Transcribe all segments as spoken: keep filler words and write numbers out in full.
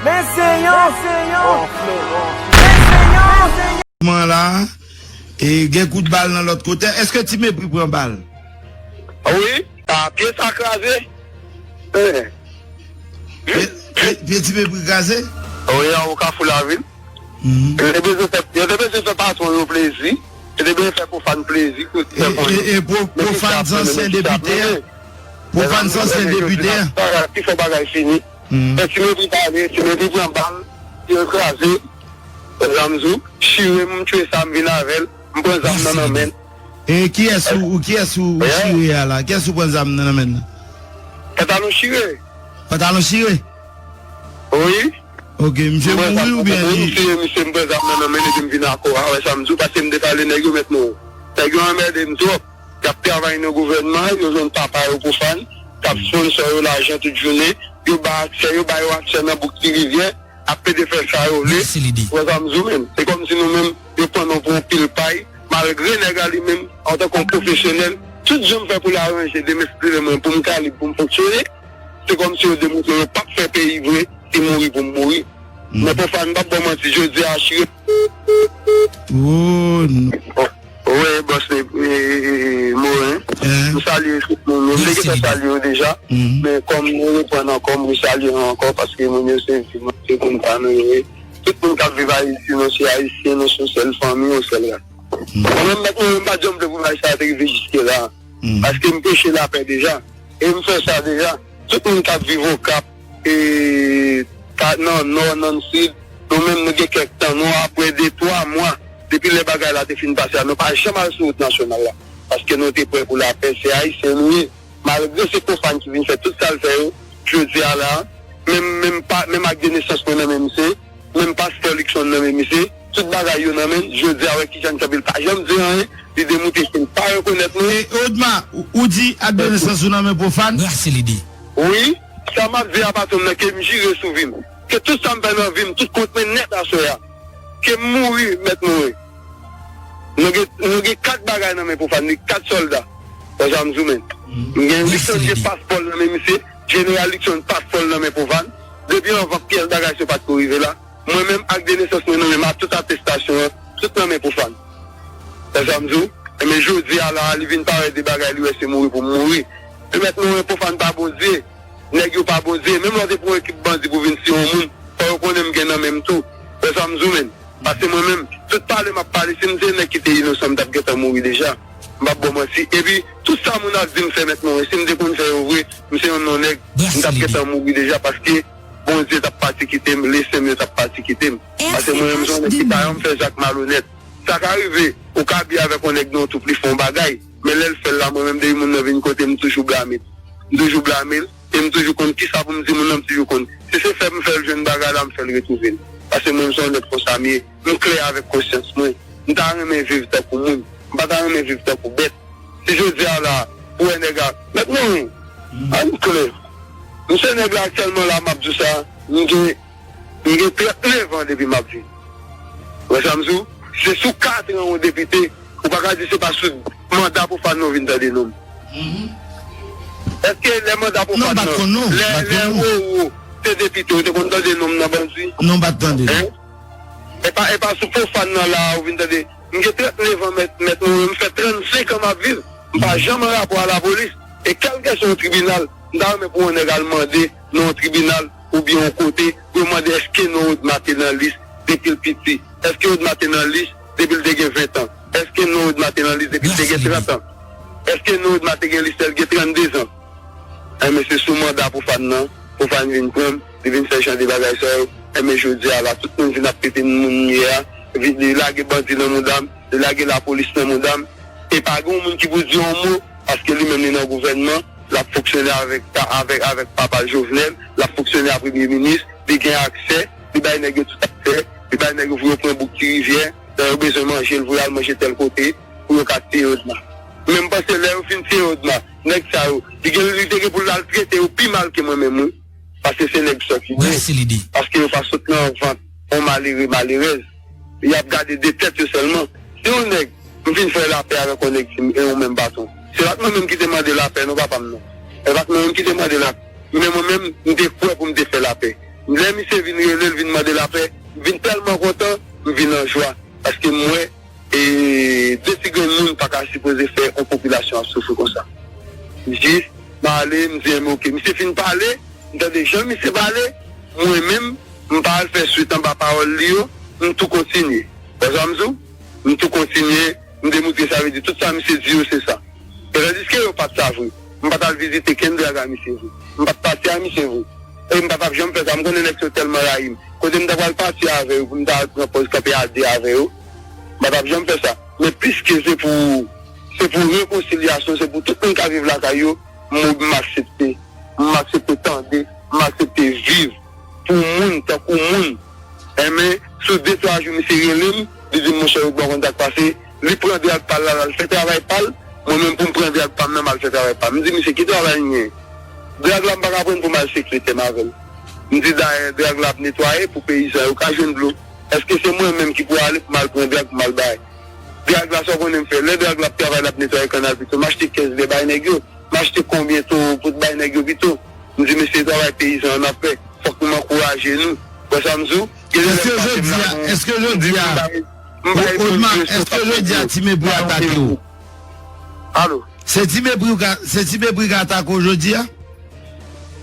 Benseyon! Benseyon! Benseyon! Mwen la, e gen kout bal nan lòt kote. Èske Ti Mepri pran bal? Wi, a pye sa kraze. Eh. Pye, pye, pye Ti Mepri kraze? Wi, an o Kafou Lavil. Mhm. Yo te bezwen fè, yo te bezwen fè patwon yo plezi. Yo te bezwen fè Pwofàn plezi. E, e, e Pwo-, Pwofàn se ansyen depite a? Pwofàn se ansyen depite a? Ki fè bagay fini. Mhm. E Ti Mepri pale, Ti Mepri pran bal, yo kraze, zam sou, chire m, m tchwe sa, m vin avè l, m pran zam nan nan men l. E kiyès ou, ou, kiyès ou, ou chire a la? Kiyès ou pran zam nan nan men l la? Pantalon chire. Pantalon chire? Wi. Ok, misye mouri oubyen li? M chire misye, m pran zam nan nan men l epi m vin akò a, wè sa m di w, paske m te pale nèg yo mèt mwen. Nèg yo anmède m twòp. Y ap travay nan gouvènman, yo jwenn papa yo Pwofàn, k ap sponsò yo lajan tout jounen, yo ba aksè, yo ba yo aksè nan bouk Ti Rivyè, ap pede fè sa yo vle. Wè sa m di w menm. Se kòmsi nou menm, yo pran nou pou yon pil pay, malgre nèg la li menm, antanke yon pwofesyonèl, tout jan m fè pou l aranje demen si Bondye vle mwen, pou m ka lib, pou m fonksyone, se kòmsi yo demontre yo p ap fè peyi vre, se mouri pou m mouri. Men Pwofàn, m p ap ba w manti, jodi a chire. Oh, non. Wi, bòs li, e, e, e, Moren. M salye tout moun yo. M te gentan salye yo deja. Men kòm nou reprann ankò, m resalye nou ankò paske moun yo se viv, se moun pa nou yo ye. Tout moun k ap viv Ayiti, nou se Ayisyen, nou se yon sèl fanmi, yon sèl ras. Mwen menm, mèt mwen, m pa t janm vle pou bagay sa a te rive jiske la. Paske m preche lapè deja. E m fè sa deja. Tout moun k ap viv Okap, e, ka, nan Nò, nan Sid, nou menm nou gen kèk tan, nou apre de, twa mwa, depi lè bagay la te fin pase a, nou pa janm al sou wout nasyonal la. Paske nou te prè pou lapè, se Ayisyen nou ye. Malgre se Pwofàn ki vin fè tout sa l fè yo, jodi a la, menm, menm pa, menm ak de nesans mwen nan men misye, menm pastè Luckson nan men misye, tout bagay yo nan men l, jodi a wè kijan n kanpe, l pa janm di anyen, li demoute si l pa rekonèt nou. E Odma, ou, ou di ak de nesans ou nan men Pwofàn? Brase lide. Wi, sa m ap di a patwon m nan, ke m jire sou vi m. Ke tout sa m fè nan vi m, tout kont mwen nèt aswè a. Ke m mouri, mèt mouri. Nou gen, nou gen kat bagay nan men Pwofàn, li kat sòlda. Wè sa m di w menm. M gen Luckson, gen paspò l nan men misye. Jeneral Luckson, paspò l nan men Pwofàn. Depi anvan pyès bagay sa yo pa t ko rive la. Mwen menm ak de nesans mwen nan men m ak tout atestasyon an, tout nan men Pwofàn. Wè sa m di w? Enben jodi a la, li vin parèt de bagay, li wè se mouri pou m mouri. Li mèt mouri, Pwofàn pa Bondye. Nèg yo pa Bondye. Menm lè w te pran yon ekip bandi pou vin tiye yon moun, fò yo konnen m gen nan men m tou. Wè sa m di w menm. Paske mwen menm, tout pale m ap pale, si m se nèg ki te inosan, m t ap gentan mouri deja. M p ap ba w manti. Epi, tout sa moun ap di m fè mèt mouri, si m te konn fè yo vre, m se yon non nèg, m t ap gentan mouri deja, paske Bondye t ap pati kite m, lese m yo t ap pati kite m. Paske mwen menm, m se yon nèg ki pa janm fè zak malonèt. Sa ka rive, ou ka byen avèk yon nèg nan yon twoup, li fè yon bagay, men lè l fè l la, mwen menm, depi moun nan vin kote m, m toujou blame l. M toujou blame l. E m toujou konn kisa pou m di moun nan, m toujou konn. Si se fè m fè l jwenn bagay la, m fè l retwouve l. Paske mwen, m se yon nèg konsa m ye. M klè avèk konsyans mwen. M ta renmen viv tankou moun. M pa ta renmen viv tankou bèt. Si jodi a la, ou wè nèg la, mèt mouri. Ann klè. M se nèg la aktyèlman la, m ap di w sa, m gen, m gen trannnev an depi m ap viv. Ou wè sa m di w? Se sou katran yon depite, ou pa ka di se pa sou manda Pwofàn nou vin tande non m. Èske lè manda Pwofàn nan, lè, lè Roro te depite, ou te konn tande non m nan bandi? Non, m pa t tande. Hein? E pa, e pa sou Pwofàn nan la ou vin tande. M gen trannnev an, mèt, mèt mwen, m fè trannsenk an m ap viv. M pa janm an rapò a lapolis. E kèlkeswa yon tribinal, m ta renmen pou yon nèg al mande nan yon tribinal oubyen yon kote, pou yo mande èske non Odma te nan lis depi l piti? Èske Odma te nan lis depi l te gen ven tan? Èske non Odma te nan lis depi l te gen trant an? Èske non Odma te gen lis lè l gen tranndezan? Enben, se sou manda Pwofàn nan, Pwofàn vin pran m, li vin fè jan de bagay sa yo. Enben, jodi a la, tout moun vin ap pete moun m ye a, vin, li lage bandi nan mouda m, li lage lapolis nan mouda m. E pa gen yon moun ki pou di yon mo, paske li menm li nan gouvènman, l ap fonksyone avèk, avèk, avèk papa l Jovenel, l ap fonksyone ak premye minis, li gen aksè, li bay nèg yo tout aksè, li bay nèg yo pou yo pran bouk Ti Rivyè, lè yo bezwen manje, l voye al manje tèl kote, pou yo ka tiye Odma. Men m panse lè yo fin tiye Odma, nèg sa yo, li gen, li te gen pou l al trete yo pi mal ke mwen menm, wi. Paske se nèg sòt yo ye. Paske yo pa sot nan vant yon malere, malerèz. Y ap gade de tèt yo sèlman. Si yon nèg, m fin fè lapè avèk yon nèg, di m, e ou menm patwon. Se pa t mwen menm ki te mande lapè, non, papa m, non. E pa t mwen menm ki te mande lapè. Men mwen menm, m te kwè pou m te fè lapè. Lè misye vin rele l, vin mande lapè, m vin tèlman kontan, m vin an jwa. Paske m wè, e, de ti grenn moun pa ka sipoze fè yon popilasyon ap soufri konsa. Jis, m ale, m di, "Enben, oke." Misye fin pale, m tande jan misye pale, mwen menm, m pa al fè swit anba pawòl li yo, m tou kontinye. Wè sa m di w? M tou kontinye, m demoutre sa vle di tout sa misye di yo se sa. E tandiske yo pa t sa vre. M pa t al vizite kenn drag a misye vre. M pa t pati a misye vre. E m pa t ap janm fè sa. M konnen nèg sa yo tèlman rayi m. Kote m ta pral pati avè yo pou m ta al pran pòz kanpe a de avè yo, m pa t ap janm fè sa. Men piske se pou, se pou rekonsilyasyon, se pou tout moun ka viv lakay yo, m, m aksepte. M aksepte tande, m aksepte viv pou moun tankou moun. Enben, sou de twa jou, misye rele m, li di m, "Monchè, ou bon konn sa k pase." Li pran drag pa l la, l al fè travay pa l. Mwen menm, pou m pran drag pa m nan, m al fè travay pa m. M di, "Misye, ki travay m genyen? Drag la, m pa ka pran l pou m al sekretè m avè l." M di, "Dayè, drag la ap netwaye pou peyizan yo ka jwenn dlo. Èske se mwen menm ki pou ale pou m al pran drag pou m al bay?" Drag la, sa w konnen m fè? Lè drag la ap travay, l ap netwaye kannal pito, m achte kèz lè bay nèg yo. M achte konbyen towo pou bay nèg yo pito. M di, "Mesye, travay peyizan an n ap fè. Fòk nou ankouraje nou." Wè sa m di w? Gen lè lè m pase m la, bon, m di, m bay, m bay tout respè sa pou yo. Alo? Se ti mepri w ka, se ti mepri w ka atake w jodi a?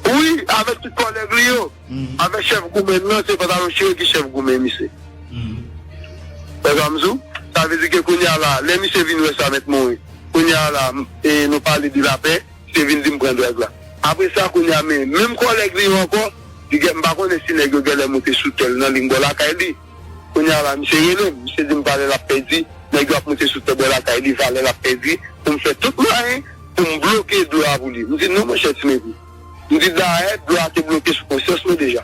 Wi, avèk tout kòlèg li yo. Avèk chèf goumen nan, se pantalon chire ki chèf goumen misye. Wè sa m di w? Sa vle di ke kounye a la, lè misye vin wè sa, Mèt Morin, kounye a la, m, e, nou pale de lapè, misye vin di m pran drag la. Apre sa, kounye a, men, menm kòlèg li yo ankò, li gen, m pa konnen si nèg yo genlè moute sou tè l nan liy bò lakay li. Kounye a la, misye rele m, misye di m valè l ap pèdi, nèg yo ap moute sou tè bò lakay li, valè l ap pèdi, pou m fè tout mwayen pou m bloke dlo a pou li. M di, "Non, monchè, ti mepri." M di, "Dayè, dlo a te bloke sou konsyans nou deja.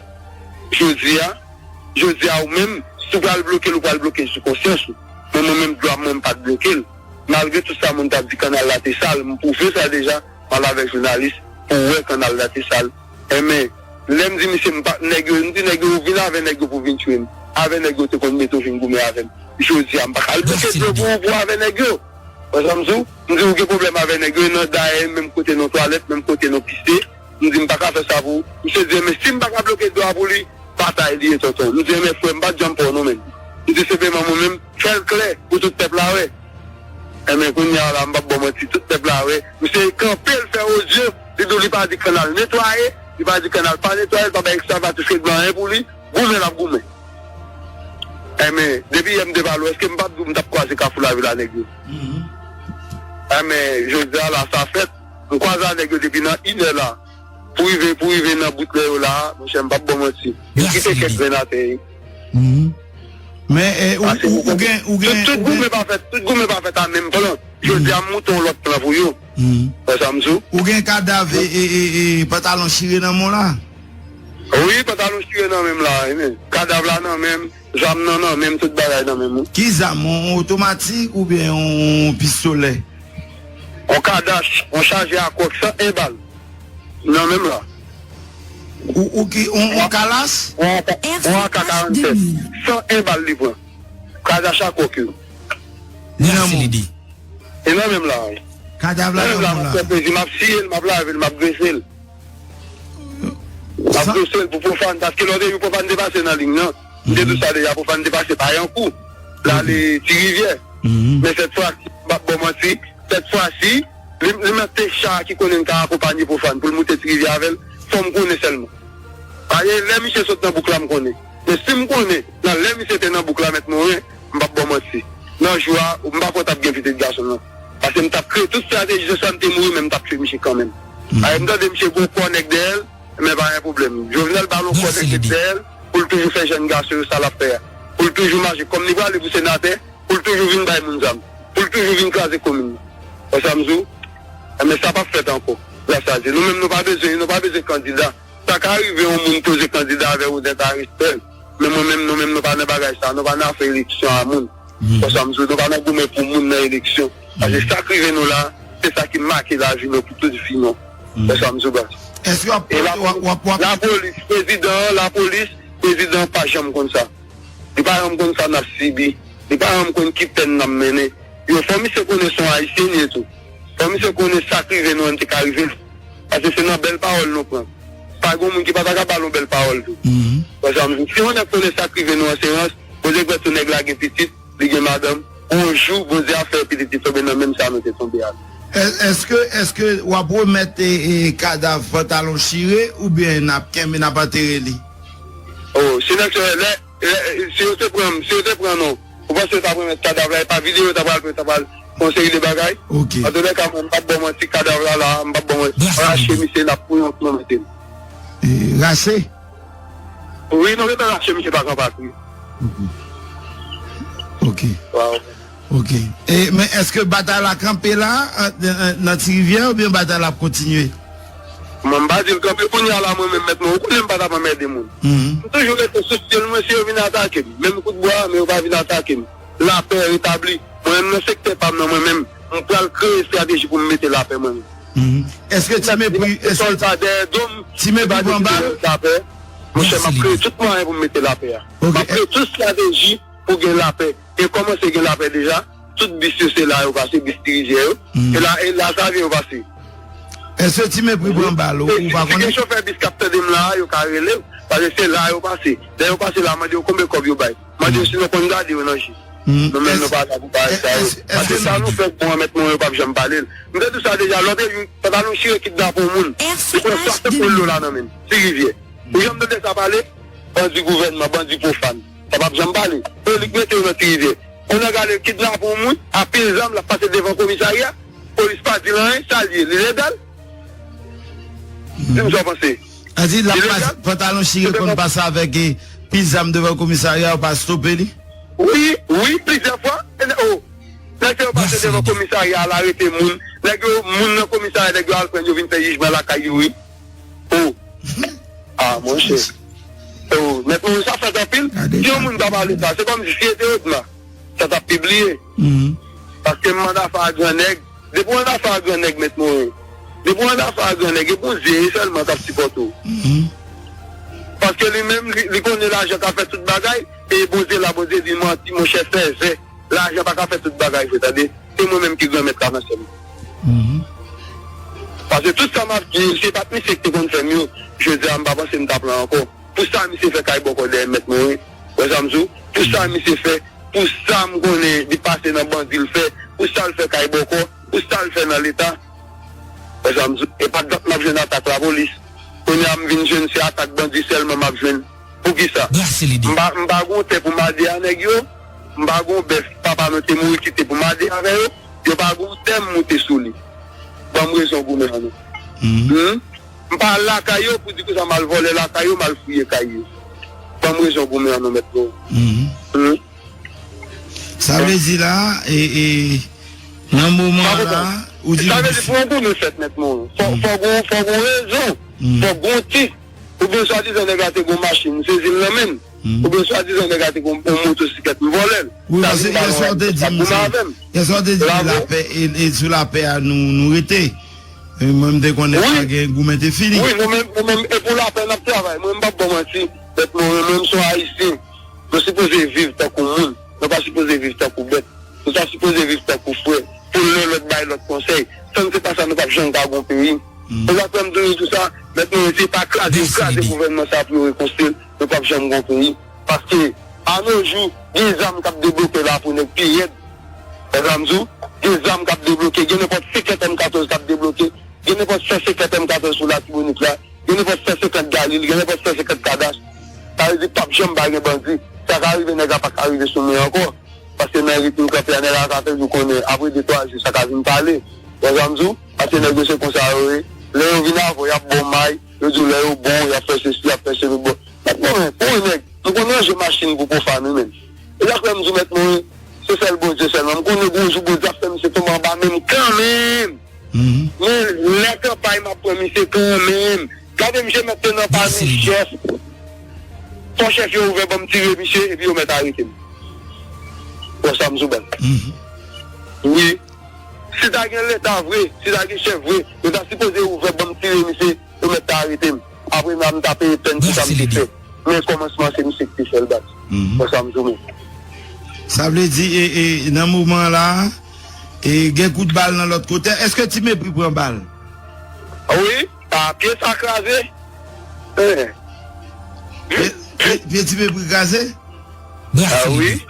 Jodi a, jodi a, ou menm, si w pral bloke l, ou pral bloke l sou konsyans ou. Men mwen menm, dlo a, mwen, m pa t bloke l." Malgre tout sa moun t ap di kannal la te sal, m pwouve sa deja, m al avèk jounalis pou wè kannal la te sal. Enben, lè m di misye, m pa, nèg yo, m di nèg yo, ou vin avè nèg yo pou vin tchwe m. Avè nèg yo te konn mete w vin goumen avè m. Jodi a, m pa ka al bloke dlo pou ou pou avè nèg yo. Wè sa m di w? M di ou gen pwoblèm avè nèg yo, e nan dayè, menm kote nou twalèt, menm kote nou pise. M di m pa ka fè sa pou ou. Misye di, men si m pa ka bloke dlo a pou li, batay li ye, tonton. M di, men frè, m pa t janm pè w non, menm. M di senpleman, mwen menm, fè l klè pou tout pèp la wè. Enben, kounye a la, m p ap ba w manti, tout pèp la wè. Misye kanpe, l fè odyo, li di w li pa di kannal netwaye, li pa di kannal pa netwaye, li pa bay ekskavatis regle anyen pou li, goumen l ap goumen. Enben, depi yè m te pale w, èske m pa t di w m t ap kwaze Kafou Lavil a nèg yo? Enben, jodi a la, sa fèt, m kwaze a nèg yo depi nan inè la. Pou rive, pou rive nan bout lè yo la, monchè, m p ap ba w manti. Yo kite kèk grenn atè. Men, e, ou, ou, ou gen, ou gen, tout, tout goumen pa fèt, tout goumen pa fèt a menm plan. Jodi a, m moute yon lòt plan pou yo. Wè sa m di w? Ou gen kadav e, e, e, e pantalon chire nan men w la? Wi, pantalon chire nan men m la, wi, men. Kadav la nan men m, zam nan nan men m, tout bagay nan men m, wi. Ki zam, yon, yon otomatik oubyen yon pistolè? Yon kadash, yon chaje a kwòk san en bal. Nan men m la. Ou, ou ki, yon, yon kalas? Yon, yon A K karannsenk. San en bal li pran. Kadash a kwòk yo. Li nan men w. E nan men m la, wi. Kadav la nan men w la. Nan men m la, m ap fè plezi, m ap siye l, m ap lave l, m ap grese l. M ap grese l pou Pwofàn, paske lòt jou Pwofàn te pase nan liy nan. M te di w sa deja, Pwofàn te pase Payankou. L ale Ti Rivyè. Men sèt fwa, m p ap ba w manti, sèt fwa si, li, li mèt te cha ki konnen l ka akonpanye Pwofàn pou l moute Ti Rivyè avè l, fò m konnen sèlman. Paske lè misye sot nan bouk la, m konnen. Men si m konnen, nan lè misye te nan bouk la, Mèt Moren, m p ap ba w manti. Nan jou a, m pa kwè t ap gen pitit gason m nan. Paske m t ap kreye tout estrateji, se swa m te mouri, men m t ap tchwe misye kanmenm. Paske m tande misye gon kò nèg dèyè l, men pa gen pwoblèm. Jovenel ba l yon kò nèg dèyè l, pou l toujou fè jèn gason yo sa l ap fè a. Pou l toujou mache kòm li prale pou senatè, pou l toujou vin bay moun zam, pou l toujou vin kraze komin nan. Wè sa m di w? Enben, sa p ap fèt ankò. Gras a Dye. Nou menm, nou pa bezwen, nou pa bezwen kandida. Sa ka rive yon moun poze kandida avè w, ou dèt a respè l. Men mwen menm, nou menm, nou pa nan bagay sa. Nou pa nan afè eleksyon a moun. Wè sa m di w? Nou pa nan goumen pou moun nan eleksyon. Paske sa k rive nou la, se sa ki make lavi nou pou tout vi nou. Wè sa m di w, baz? Èske w ap, w ap, w ap, w ap... Lapolis, prezidan, lapolis, prezidan pa janm konn sa. Li pa janm konn sa n ap sibi. Li pa janm konn ki pèn n ap mennen. Yo, fò misye konnen se yon Ayisyen li ye tou. Fò misye konnen sa k rive nou an te ka rive l. Paske se nan bèl pawòl nou pran. Pa gen moun ki pa ta ka ba l yon bèl pawòl tou. Wè sa m di? Si yon nèg konnen sa k rive nou an se rans, Bondye kwè tou nèg la gen pitit, li gen madanm, yon jou Bondye ap fè pitit li tonbe nan menm sa nou te tonbe a. Èske, èske w ap remèt e, e, kadav Pantalon Chire oubyen n ap kenbe, n ap antere li? Oh, si nèg sa lè, lè, si yo te pran, si yo te pran nou, ou panse yo t ap remèt kadav la, e pa videyo yo t ap pral pran, yo t ap pral fè yon seri de bagay? Antoulèka, mwen, m p ap ba w manti, kadav la la, m p ap ba w manti. Rache misye, n ap fouye yon non mete l. E, rache? Wi, nou gentan rache misye pa kanpas, wi. Ok. Ok. E, men èske batay la kanpe la, an, an, nan Ti Rivyè, oubyen batay la ap kontinye? Mwen, m pa di l kanpe kounye a la, mwen menm, mèt mwen, ou konnen m pa t ap anmède moun. M toujou rete sou stil mwen, si yo vin atake m, menm kout bwa, men yo pa vin atake m. Lapè retabli. Mwen menm, nan sektè pa m nan, mwen menm, m pral kreye estrateji pou m mete lapè mwen menm. Èske Ti Mepri, èske sòlda dèyè do m, Ti Mepri pran bal? Lapè. Monchè, m ap kreye tout mwayen pou m mete lapè a. M ap kreye tout estrateji pou gen lapè. E kòmanse gen lapè deja. Tout bis yo se la yo pase, bis Ti Rivyè yo. E la, e la Savyen yo pase. Èske Ti Mepri pran bal ou, ou pa konnen? Si gen chofè bis k ap tande m la a, yo ka rele m. Paske se la yo pase. Lè yo pase la, mande yo konbyen kòb yo bay. Mande yo si nou konn gade yo nan je. Nou menm nou pa la pou bagay sa yo. Paske sa nou fè bon an, mèt mwen, yo p ap janm pale l. M te di w sa deja, lòt jou, Pantalon Chire kidnape yon moun. Li pran swasant mil dola nan men l. Ti Rivyè. Ou janm tande sa pale? Bandi gouvènman, bandi pwofàn. Sa p ap janm pale. E li k mete yo nan Ti Rivyè. Yon nèg ale kidnape yon moun, a pil zam, l ap pase devan komisarya, polis pa di l anyen, sa l ye, li legal? Di m sa w panse. A di, l ap pase, Pantalon Chire konn pase avèk, e, pil zam devan komisarya, yo pa stope li? Wi, wi, plizyè fwa. E, o, nèg yo pase devan komisarya, al arete moun. Nèg yo, moun nan komisarya, nèg yo al pran yo vin fè jijman lakay yo, wi. Oh. Ah, monchè. Oh, mèt mwen, sa fèt anpil. Si yon moun ta pale sa, se kòmsi si se te Odma, sa t ap pibliye. Paske m mande afè a gran nèg. Depi w ann afè a gran nèg, mèt mwen, depi w ann afè a gran nèg, e Bondye sèlman k ap sipòte w. Paske li menm, li, li konnen lajan ka fè tout bagay, e Bondye la, Bondye di manti, monchè, fèzè. Lajan pa ka fè tout bagay vre, tande. Se mwen menm ki granmèt la nan syèl la. Paske tout sa m ap di, se pa t misye ki te konn fè m yo, jodi a m pa panse m t ap la ankò. Pou sa misye fè kay bòkò dèyè mèt mwen, wi. Wè sa m di w? Pou sa misye fè, pou sa m konnen li pase nan bandi l fè, pou sa l fè kay bòkò, pou sa l fè nan leta. Wè sa m di w? E pa dat m ap jwenn atak lapolis. Kounye a m vin jwenn se atak bandi sèlman m ap jwenn. Poukisa? M pa, m pa gen yon tè pou m ade a nèg yo. M pa gen yon bèf papa nou te mouri kite pou m ade avè yo. Yo pa gen yon tè m moute sou li. Ban m rezon goumen an non. M pa lakay yo pou di konsa m al vòlè lakay yo, m al fouye kay yo. Ban m rezon goumen an non, mèt mwen. Sa vle di la, e, e, nan moman la, ou di... Sa vle di pou yon goumen fèt, mèt mwen. Fò, fò gon, fò gon rezon. Fò gon tit. Oubyen swadizan nèg la te gon machin, m sezi l nan men m. Oubyen swadizan nèg la te gon yon motosiklèt, m vòlè l. Wi, paske yè swa w te di m se, yè swa w te di m lapè, e, e sou lapè a nou, nou rete. E mwen m te konnen pa gen goumen te fini. Wi, nou menm, nou menm, e pou lapè n ap travay. Mwen, m p ap ba w manti, mèt mwen, mwen, m se yon Ayisyen. Nou sipoze viv tankou moun. Nou pa sipoze viv tankou bèt. Nou ta sipoze viv tankou frè. Pou lè lòt bay lòt konsèy. San se pa sa, nou p ap janm ka gon peyi. E sa fè m toujou di sa, mèt mwen, se pa kraze, kraze gouvènman sa pou yo rekonstwi l, nou p ap janm gon peyi. Paske, a nos jours, gen zam k ap debloke la pou nèg pi rèd. Wè sa m di w? Gen zam k ap debloke, gen nenpòt senkant M katòz k ap debloke, gen nenpòt san senkant M katòz sou Latibonit la, gen nenpòt san senkant Galil, gen nenpòt san senkant Kadash. Sa vle di p ap janm pa gen bandi. Sa ka rive, nèg la pa ka rive sou nou ankò. Paske nan ritm kanpe a, nèg la ka fè nou konnen, apre de twa jou, sa ka vin pale. Wè sa m di w? Paske nèg yo se konsa yo ye. Lè yo vin avè w, y ap ba w may, yo di w lè yo bon, y ap fè sesi, y ap fè sesi, bon. Mèt mwen, pou yon nèg, m konn ranje machin pou pwofàn, wi, men. E sa k fè m di w, mèt mwen, se sèl Bondye sèlman. M konnen gon jou Bondye ap fè misye tonbe anba men m kanmenm. Men lè kanpay m ap pran misye kanmenm. Gade misye mèt te nan pami chèf. Fò chèf yo ouvè ban m tire misye, epi yo mèt arete m. Bon, sa m sou bal. Wi. Si ta gen leta vre, si ta gen chèf vre, yo ta sipoze ouvè ban m tire misye, yo mèt ta arete m. Apre m ta peye pèn pou sa m te fè. Men kòmansman se misye ki te fè l baz. Bon, sa m sou men. Sa vle di, e, e, nan moman la, e, gen kout bal nan lòt kote. Èske Ti Mepri pran bal? Wi, a pye sa kraze. Pye ti mepri kraze. Brase lide.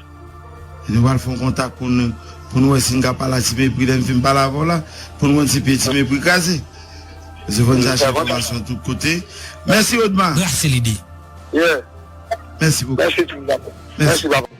Nou pral fè yon kontak pou nou pou nou wè si n ka pale a ti mepri lè n fin pale avè w la, pou nou wè si pye ti mepri kraze. Paske fò n chache enfòmasyon tout kote. Mèsi Odma. Brase lide. Mèsi bokou. Mèsi tout. Mèsi papa.